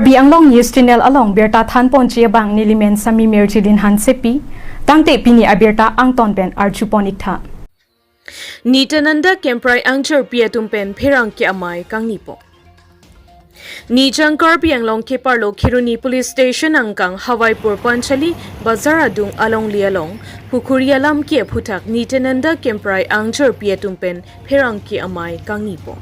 Karbi Anglong News Channel along berta thanpon che bang nilimen sami merjilin han sepi tangte pini abirta angton pen arju ponik tha. Nitananda Kemprai angchar piatum pen pherang ki amai kangnipo. Nijang Karbi Anglong Keparlo Khiruni Police Station angkang Hawaipur Panchali Bazar adung along lialong Pukhurialam ki phuthak Nitananda Kemprai angchar piatum pen pherang ki amai kangnipo.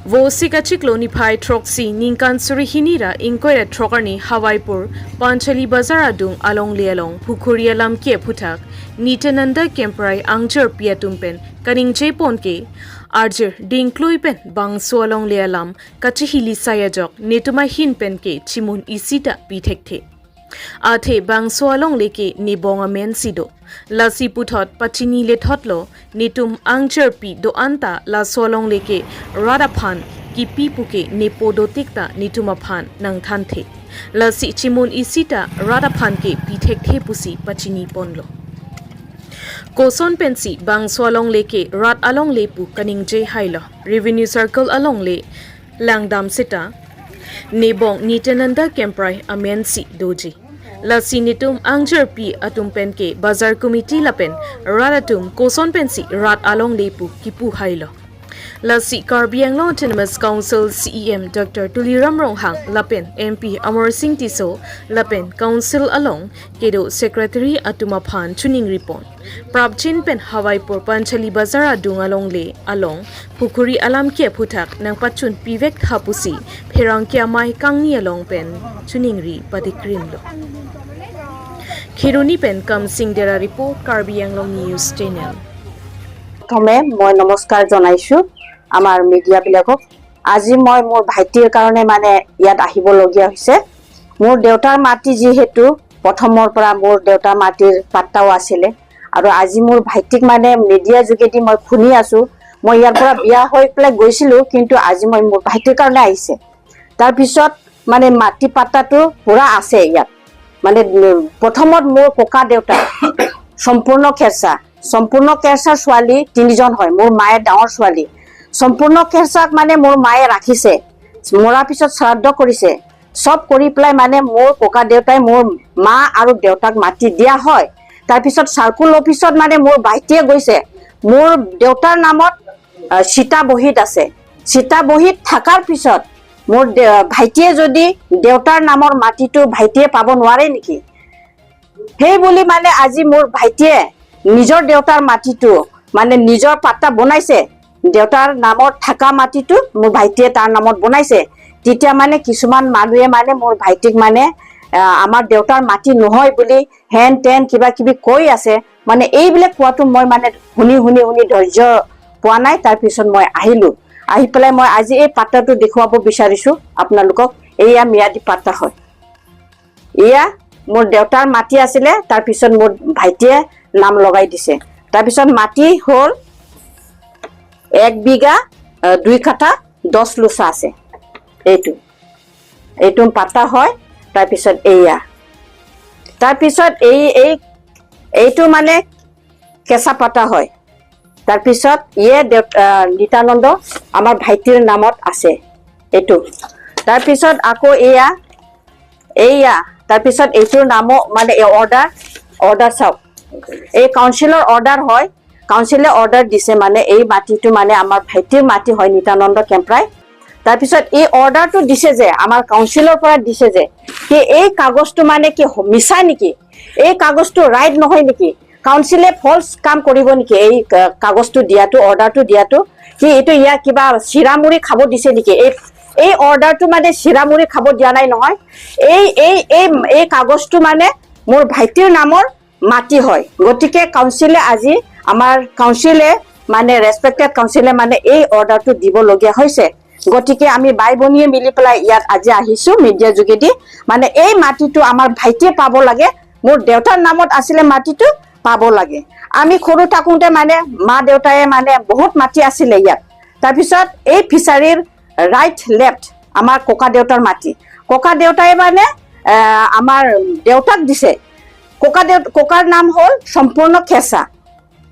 Vosika chikloni phai troksi ningkan surihinira inkoira trokarni Hawaipur Panchali Bazar adung along lialong Pukhurialam ki phuthak Nitananda Kemprai angchar piatum pen kaning jepon ke arjir dingklui pen bang sualong lialam kachihili sayajok netuma hin pen ke chimun isita pithek the athe bang sualong leke nibonga men sido lasi puthot pachini le thotlo netum angchar pi do anta la sualong leke radaphan ki pipuke nepodo tikta nituma phan nang than the lasi chimun isita radaphan ke pithek the pusi pachini ponlo Koson pensi bang swalong leke rat along lepu kaning je hailo revenue circle along le langdam sita nebong Nitananda Kemprai amensi doji lasi nitum angjer pi atum pen ke bazar committee lapen radatum koson pensi rat along lepu kipu hailo lasi Karbi Anglong Autonomous Council CEM Dr. Tuliram Ronghang lapen MP Amar Singh Tiso lapen Council along kedo Secretary Atuma Phan chuning ripon Prabchin pen Hawaipur Panchali Bazar adung along le along Pukhuri alam ke phuthak nang pachun pivek thapusi pherang ke amai kangni along pen chuning ri padikrim lo Khiruni pen kam Singh dera report, Karbi Anglong News Channel. প্ৰথমে মই নমস্কাৰ জনাইছোঁ আমাৰ মিডিয়াবিলাকক। আজি মই মোৰ ভাইটিৰ কাৰণে মানে ইয়াত আহিবলগীয়া হৈছে। মোৰ দেউতাৰ মাটি যিহেতু প্ৰথমৰ পৰা মোৰ দেউতাৰ মাটিৰ পাট্টাও আছিলে আৰু আজি মোৰ ভাইটিক মানে মিডিয়াৰ যোগেদি মই শুনি আছোঁ। মই ইয়াৰ পৰা বিয়া হৈ পেলাই গৈছিলোঁ, কিন্তু আজি মই মোৰ ভাইটিৰ কাৰণে আহিছে। তাৰপিছত মানে মাটি পাট্টাটো পূৰা আছে ইয়াত। মানে প্ৰথমত মোৰ ককা দেউতা সম্পূৰ্ণ খেৰচা, সম্পূৰ্ণ খেৰচাৰ ছোৱালী তিনিজন হয়। মোৰ মায়ে ডাঙৰ ছোৱালী। সম্পূৰ্ণ খেৰচাক মানে মোৰ মায়ে ৰাখিছে, মৰাৰ পিছত শ্ৰাদ্ধ কৰিছে, চব কৰি পেলাই মানে মোৰ ককা দেউতাই মোৰ মা আৰু দেউতাক মাটি দিয়া হয়। তাৰপিছত চাৰ্কুল অফিচত মানে মোৰ ভাইটিয়ে গৈছে। মোৰ দেউতাৰ নামত চিতা বহীত আছে। চিতা বহীত থকাৰ পিছত মোৰ ভাইটিয়ে যদি দেউতাৰ নামৰ মাটিটো ভাইটিয়ে পাব নোৱাৰে নেকি? সেই বুলি মানে আজি মোৰ ভাইটিয়ে নিজৰ দেউতাৰ মাটিটো মানে নিজৰ পাট্টা বনাইছে। দেউতাৰ নামত থকা মাটিটো মোৰ ভাইটিয়ে তাৰ নামত বনাইছে। তেতিয়া মানে কিছুমান মানুহে মানে মোৰ ভাইটিক মানে আমাৰ দেউতাৰ মাটি নহয় বুলি হেন তেন কিবা কিবি কৈ আছে। মানে এইবিলাক কোৱাটো মই মানে শুনি শুনি শুনি ধৈৰ্য পোৱা নাই। তাৰপিছত মই আহিলো। আহি পেলাই মই আজি এই পাট্টাটো দেখুৱাব বিচাৰিছো আপোনালোকক। এয়া ম্যাদী পাট্টা হয়। এয়া মোৰ দেউতাৰ মাটি আছিলে। তাৰপিছত মোৰ ভাইটিয়ে নাম লগাই দিছে। তাৰপিছত মাটি হ'ল 1 বিঘা 2 কাঠা 10 লোচা আছে। এইটো পাট্টা হয়। তাৰপিছত এয়া, তাৰপিছত এই এই এইটো মানে কেঁচা পাট্টা হয়। তাৰপিছত ইয়ে নিত্যানন্দ আমাৰ ভাইটিৰ নামত আছে এইটো। তাৰপিছত আকৌ এয়া এইয়া, তাৰপিছত এইটোৰ নামো মানে এই অৰ্ডাৰ চাওক। এই কাউন্সিলৰ অৰ্ডাৰ হয়। কাউন্সিলে অৰ্ডাৰ দিছে, মানে এই মাটিটো মানে আমাৰ ভাইটিৰ মাটি হয়, নিত্যানন্দ কেম্প্ৰাই। তাৰপিছত এই অৰ্ডাৰটো দিছে যে আমাৰ কাউন্সিলৰ পৰা দিছে যে কি এই কাগজটো মানে কি মিছা নেকি? এই কাগজটো ৰাইট নহয় নেকি? কাউন্সিলে ফল্ছ কাম কৰিব নেকি? এই কাগজটো দিয়াটো, অৰ্ডাৰটো দিয়াটো কি এইটো ইয়াৰ কিবা চিৰামুৰি খাব দিছে নেকি? এই অৰ্ডাৰটো মানে চিৰামুৰি খাব দিয়া নাই নহয়। এই এই এই এই কাগজটো মানে মোৰ ভাইটিৰ নামৰ মাটি হয়। গতিকে কাউন্সিলে আজি আমাৰ কাউন্সিলে মানে ৰেচপেক্টেড কাউন্সিলে মানে এই অৰ্ডাৰটো দিবলগীয়া হৈছে। গতিকে আমি বাই ভনীয়ে মিলি পেলাই ইয়াত আজি আহিছো মিডিয়াৰ যোগেদি। মানে এই মাটিটো আমাৰ ভাইটিয়ে পাব লাগে। মোৰ দেউতাৰ নামত আছিলে, মাটিটো পাব লাগে। আমি সৰু থাকোঁতে মানে মা দেউতায়ে মানে বহুত মাটি আছিলে ইয়াত। তাৰপিছত এই ফিচাৰীৰ ৰাইট লেফ্ট আমাৰ ককা দেউতাৰ মাটি। ককা দেউতাই মানে আমাৰ দেউতাক দিছে। ককাৰ নাম হ'ল সম্পূৰ্ণ খেৰচা,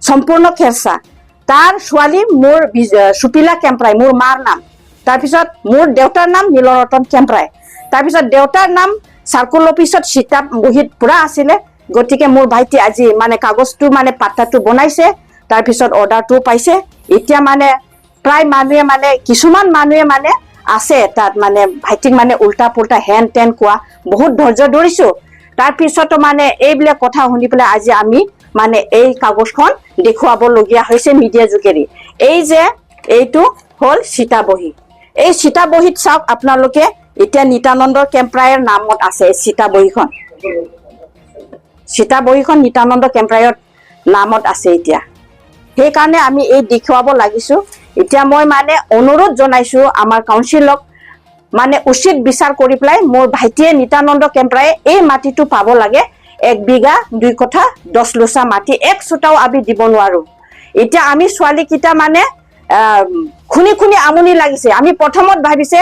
সম্পূৰ্ণ খেৰচা। তাৰ ছোৱালী মোৰ সুপিলা কেম্প্ৰাই, মোৰ মাৰ নাম। তাৰপিছত মোৰ দেউতাৰ নাম নীলৰতন কেম্প্ৰাই। তাৰপিছত দেউতাৰ নাম চাৰ্কল অফিচত চিতা বহীত পূৰা আছিলে। গতিকে মোৰ ভাইটি আজি মানে কাগজটো মানে পাত্তাটো বনাইছে, তাৰপিছত অৰ্ডাৰটোও পাইছে। এতিয়া মানে প্ৰায় মানুহে মানে কিছুমান মানুহে মানে আছে তাত মানে ভাইটিক মানে উল্টা পুল্টা হেন তেন কোৱা, বহুত ধৈৰ্য ধৰিছো। তাৰপিছতো মানে এইবিলাক কথা শুনি পেলাই আজি আমি মানে এই কাগজখন দেখুৱাবলগীয়া হৈছে মিডিয়া যোগেদি। এই যে এইটো হ'ল সীতাবহী। এই সীতাবহীত চাওক আপোনালোকে, এতিয়া নিত্যানন্দ কেম্প্ৰাইৰ নামত আছে এই সীতাবহীখন। সীতাবহীখন নিত্যানন্দ কেম্প্ৰাইৰ নামত আছে এতিয়া। সেইকাৰণে আমি এই দেখুৱাব লাগিছো। এতিয়া মই মানে অনুৰোধ জনাইছো আমাৰ কাউন্সিলক মানে উচিত বিচাৰ কৰি পেলাই মোৰ ভাইটিয়ে নিত্যানন্দ কেম্প্ৰায়ে এই মাটিটো পাব লাগে। 1 বিঘা 2 কঠা 10 লোচা মাটি এক চোটাও আমি দিব নোৱাৰো। এতিয়া আমি ছোৱালীকেইটা মানে শুনি শুনি আমনি লাগিছে। আমি প্ৰথমত ভাবিছে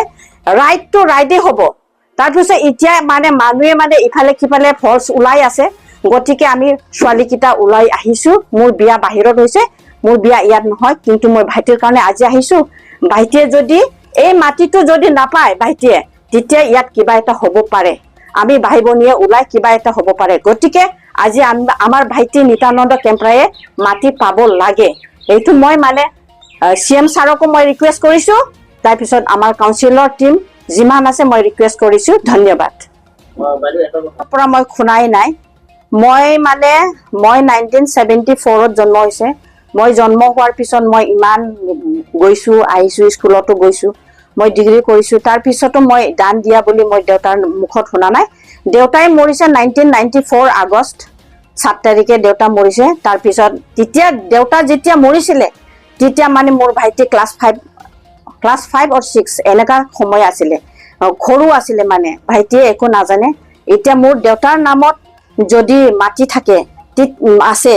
ৰাইটটো ৰাইটেই হ'ব, তাৰপিছত এতিয়া মানে মানুহে মানে ইফালে সিফালে ফল্ছ ওলাই আছে। গতিকে আমি ছোৱালীকেইটা ওলাই আহিছো। মোৰ বিয়া বাহিৰত হৈছে, মোৰ বিয়া ইয়াত নহয়, কিন্তু মই ভাইটিৰ কাৰণে আজি আহিছো। ভাইটিয়ে যদি এই মাটিটো যদি নাপায় ভাইটিয়ে, তেতিয়া ইয়াত কিবা এটা হ'ব পাৰে। আমি ভাই ভনীয়ে ওলাই কিবা এটা হ'ব পাৰে। গতিকে আজি আমাৰ ভাইটি নিত্যানন্দ কেম্প্ৰায়ে মাটি পাব লাগে। এইটো মই মানে চি এম ছাৰকো মই ৰিকুৱেষ্ট কৰিছো, তাৰপিছত আমাৰ কাউন্সিলৰ টীম যিমান আছে মই ৰিকুৱেষ্ট কৰিছো। ধন্যবাদ। বাইদেউ, এটা কথা। পৰা মই শুনাই নাই। মই মানে মই 1974ত জন্ম হৈছে। মই জন্ম হোৱাৰ পিছত মই ইমান গৈছো আহিছো, স্কুলতো গৈছো, মই ডিগ্ৰী কৰিছো। তাৰপিছতো মই দান দিয়া বুলি মই দেউতাৰ মুখত শুনা নাই। দেউতাই মৰিছে 1994 আগষ্ট 7 তাৰিখে দেউতা মৰিছে। তাৰপিছত তেতিয়া দেউতা যেতিয়া মৰিছিলে, তেতিয়া মানে মোৰ ভাইটি ক্লাছ ফাইভ অৰ ছিক্স এনেকুৱা সময় আছিলে, সৰু আছিলে, মানে ভাইটিয়ে একো নাজানে। এতিয়া মোৰ দেউতাৰ নামত যদি মাটি থাকে আছে,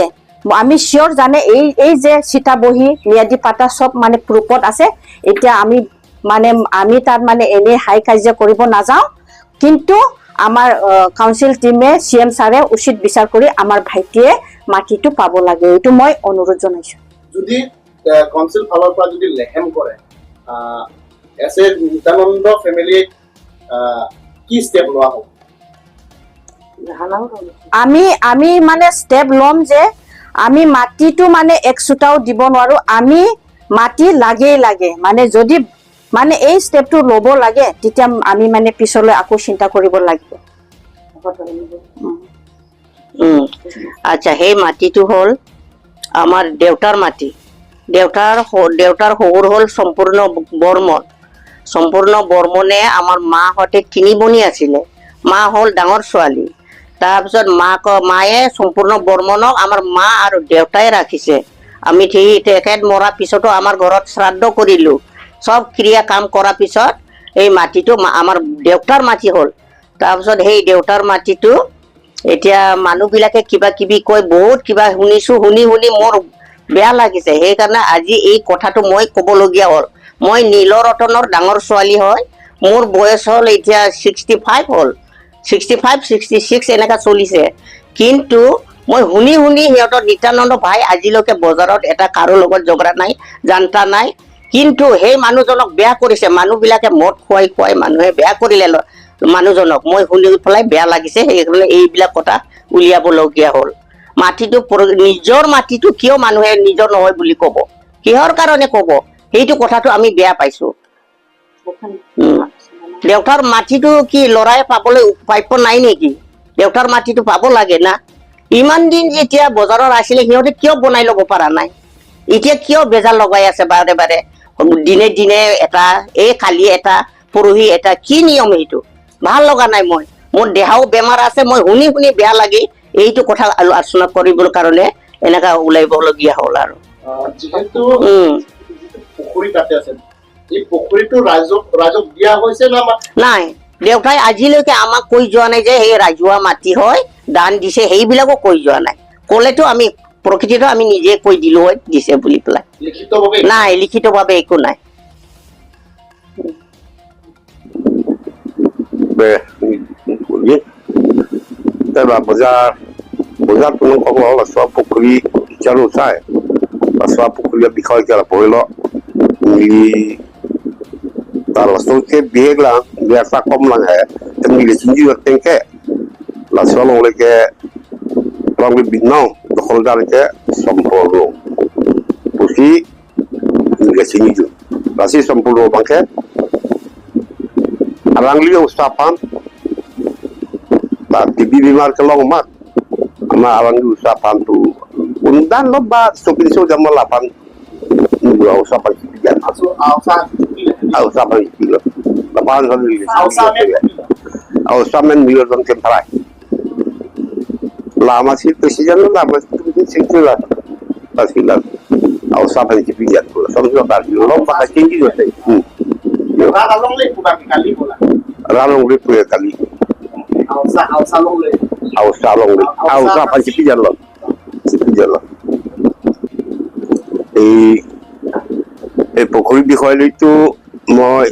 আমি চিয়ৰ জানে। এই যে সীতাবহী, ম্যাদী পাতা চব মানে প্ৰুফত আছে। এতিয়া আমি মানে আমি তাত মানে এনেই হাই কাজিয়া কৰিব নাযাওঁ, কিন্তু আমাৰ কাউন্সিল টিমে, চি এম ছাৰে উচিত বিচাৰ কৰি আমাৰ ভাইটিয়ে মাটিটো পাব লাগে, এইটো মই অনুৰোধ জনাইছো। যদি কাউন্সিল ফালৰ পৰা যদি লেহেম কৰে, এছ এ নিত্যানন্দ ফেমিলি কি ষ্টেপ লোৱা হ'ব? আমি মানে ষ্টেপ ল'ম যে আমি মাটিটো মানে এক চুটাও দিব নোৱাৰো। আমি মাটি লাগেই লাগে। মানে যদি মানে এই ষ্টেপটো ল'ব লাগে, তেতিয়া আমি মানে পিছলৈ আকৌ চিন্তা কৰিব লাগিব। আচ্ছা, সেই মাটিটো হ'ল আমাৰ দেউতাৰ মাটি। দেউতাৰ শহুৰ হ'ল সম্পূৰ্ণ বৰ্মন। সম্পূৰ্ণ বৰ্মনে আমাৰ মাহঁতে তিনি ভনী আছিলে, মা হ'ল ডাঙৰ ছোৱালী। তাৰপিছত মায়ে সম্পূৰ্ণ বৰ্মনক আমাৰ মা আৰু দেউতাই ৰাখিছে। আমি ঠিক তেখেত মৰাৰ পিছতো আমাৰ ঘৰত শ্ৰাদ্ধ কৰিলোঁ। চব ক্ৰিয়া কাম কৰাৰ পিছত এই মাটিটো আমাৰ দেউতাৰ মাটি হ'ল। তাৰপিছত সেই দেউতাৰ মাটিটো এতিয়া মানুহবিলাকে কিবা কিবি কৈ বহুত কিবা শুনিছো, শুনি শুনি মোৰ বেয়া লাগিছে। সেইকাৰণে আজি এই কথাটো মই ক'বলগীয়া হ'ল। মই নীলৰতনৰ ডাঙৰ ছোৱালী হয়। মোৰ বয়স হ'ল এতিয়া 65 হ'ল, 65 66 এনেকা চলিছে। কিন্তু মই শুনি শুনি সিহঁতৰ নিত্যানন্দ ভাই আজিলৈকে বজাৰত এটা কাৰো লগত ঝগৰা নাই, জান্তা নাই, কিন্তু সেই মানুহজনক বেয়া কৰিছে। মানুহবিলাকে মদ খুৱাই খুৱাই মানুহে বেয়া কৰিলে মানুহজনক। মই শুনি পেলাই বেয়া লাগিছে, সেইকাৰণে এইবিলাক কথা উলিয়াবলগীয়া হ'ল। মাটিটো নিজৰ মাটিটো কিয় মানুহে নিজৰ নহয় বুলি ক'ব? কিহৰ কাৰণে ক'ব? সেইটো কথাটো আমি বেয়া পাইছো। দেউতাৰ মাটিটো কি ল'ৰাই পাবলৈ প্ৰাপ্য নাই নেকি? দেউতাৰ মাটিটো পাব লাগে না। ইমান দিন যেতিয়া বজাৰত আছিলে, সিহঁতে কিয় বনাই ল'ব পৰা নাই? এতিয়া কিয় বেজাৰ লগাই আছে বাৰে বাৰে, দিনে দিনে এটা, এই কালি এটা, পৰহি এটা? কি নিয়ম সেইটো? ভাল লগা নাই। মোৰ দেহাও বেমাৰ আছে। মই শুনি শুনি বেয়া লাগি এইটো কথা আলোচনা কৰিবৰ কাৰণে এনেকা ওলাবলগীয়া হ'ল আৰু। যিহেতু যিটো পুখুৰী তাতে আছে, এই পুখুৰীটো ৰাইজক দিয়া হৈছে না নাই, দেউতাই আজিলৈকে আমাক কৈ যোৱা নাই যে সেই ৰাজহুৱা মাটি হয়, দান দিছে, সেইবিলাকো কৈ যোৱা নাই। ক'লেতো আমি প্ৰকৃতিটো আমি নিজে কৈ দিলো হয় দিছে বুলি পেলাই। লিখিতভাৱে? নাই, লিখিতভাৱে একো নাই। 对吧？বজাৰ কোনো ক'ব চোৱা পুখুৰী বিচাৰো চাই বা চোৱা পুখুৰীৰ বিষয় কেলা পঢ়ি ল মিলি তাৰ লাষ্টতে বিশেষ biasa kom lang he teng le chinji teng ke la solong le ke long le binong দখলদার ke সম্পূর্ণ pusi le chinji lasi সম্পূর্ণ bangke arangli usapan ba tibi bimar ke long mat ama arangli usapan tu undan lo ba sopin so jama lapan nugura usapan sipijan usapan sipilo lapan usapan milo don kemprai lama sih presiden lama sih sila usapan sipijan sampai tadi lo pakai tinggi juga Ralong le kali bola. Ralong le puya kali. Ausa ausa long le. Ausa long le. Ausa pan sipijan lo. Sipijan lo. এই পুখুৰীৰ বিষয়লৈতো মই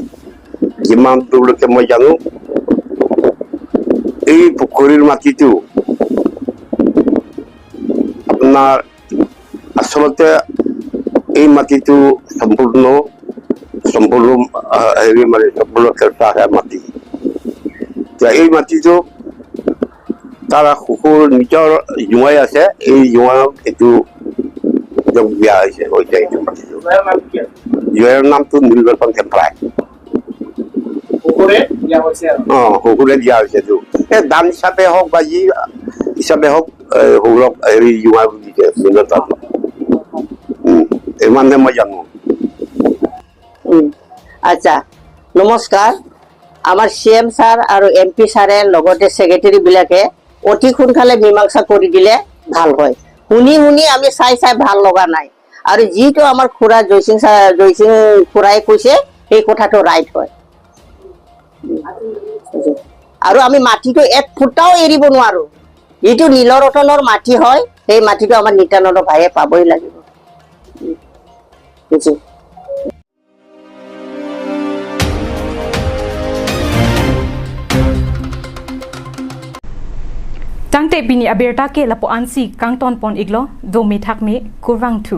যিমান দূৰলৈকে মই জানো, এই পুখুৰীৰ মাটিটো আপোনাৰ আচলতে এই মাটিটো সম্পূৰ্ণ সম্পূৰ্ণ হেৰি মানে সম্পূৰ্ণ কেঁচা মাটি। এতিয়া এই মাটিটো তাৰ শহুৰ নিজৰ জোঁৱাই আছে, এই জোঁৱাইক এইটো দিয়া হৈছে হৈছে এইটো মাটিটো। জোঁৱাইৰ নামটো নীলৰতন কেম্প্ৰাই। অঁ, শহুৰে দিয়া হৈছে এইটো। এই দান হিচাপে হওক বা যি হিচাপে হওক শহুৰক হেৰি জোঁৱাইক দিছে নীলৰতন। ইমানে মই জানো। আচ্ছা, নমস্কাৰ। আমাৰ চি এম ছাৰ আৰু এম পি ছাৰে লগতে ছেক্ৰেটেৰীবিলাকে অতি সোনকালে মীমাংসা কৰি দিলে ভাল হয়। শুনি শুনি আমি চাই চাই ভাল লগা নাই। আৰু যিটো আমাৰ খুৰা জয়সিং ছাৰ, জয়সিং খুৰাই কৈছে সেই কথাটো ৰাইট হয়। আৰু আমি মাটিটো এক ফুটাও এৰিব নোৱাৰো। যিটো নীলৰতনৰ মাটি হয় সেই মাটিটো আমাৰ নিত্যানন্দ ভাইয়ে পাবই লাগিব। বুজি Tangte bini aberta ke lapo ansi kangton pon iglo do mi thak mi kurang thu.